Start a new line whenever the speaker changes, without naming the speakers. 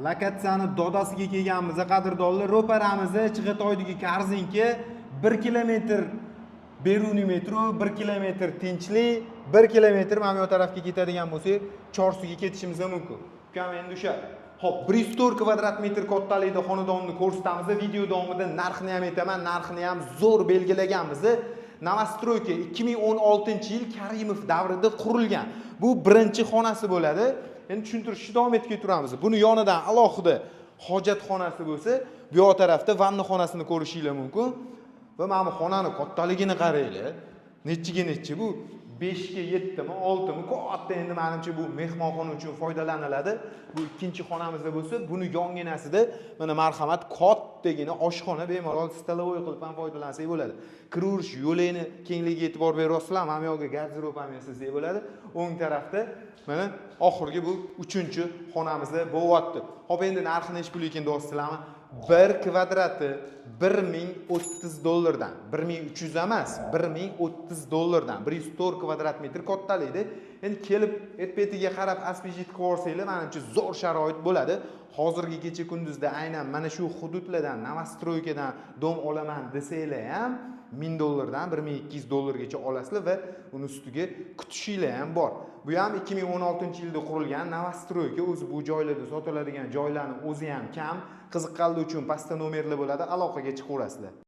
Lokatsiyani dodasiga kelganmiz, qadrdonlar. Ro'paramiz Chig'atoydagi Korzinka, 1 kilometr Beruniy metro, 1 kilometr Tinchlik, 1 kilometr mana bu tarafga ketadigan bo'lsak, Chorsuga ketishimiz mumkin. Ukam, endi o'sha. Xo'p, 104 kvadrat metr kattalikda xonadonni ko'rsatamiz. Video davomida narxini ham aytaman, narxini ham zo'r belgilaganmiz. Новостройка, 2016-yil Karimov davrida qurilgan. Bu birinchi xonasi bo'ladi. Endi tushuntirishni davom etib ketaveramiz. Buni yonidan alohida hojatxonasi bo'lsa, bu yoq tarafda vanna xonasini ko'rishinglar mumkin. Va mana bu xonani kattaligini qaranglar. Nechiga nechi bu? 5 ga 7 mi, 6 mi? Katta, endi menimcha bu mehmonxona uchun foydalaniladi. Bu ikkinchi xonamizda bo'lsa, buni yonginasida mana, marhamat, kattagina oshxona, bemalol столовой qilib ham foydalansak bo'ladi. Kiraverish yo'lakni kengligiga e'tibor beryapsizlar, mana bu yoqqa garderob ham yasasak bo'ladi. O'ng tarafda mana oxirgi bu uchinchi xonamizda bo'lyapti. Xo'p, endi narxi nechi pul ekan deyapsizlarmi? Bir kvadrati 1030 dollardan, 1300 emas, 1030 dollardan, 104 kvadrat metr kattalikda. Endi kelib et betiga qarab освежить qilib yuborsanglar, manimcha zo'r sharoit bo'ladi. Hozirgi kecha kunduzda aynan mana shu hududlardan, новостройка dan дом olaman desanglar ham, 1000 dollardan 1200 dollargacha olasizlar va uni ustiga kutishinglar ham bor. Bu ham 2016 yilda qurilgan новостройка. O'zi bu joylarda sotiladigan joylarni o'zi ham kam. Qiziqqanlar uchun pastda nomerlar bo'ladi, aloqaga chiqaverasizlar.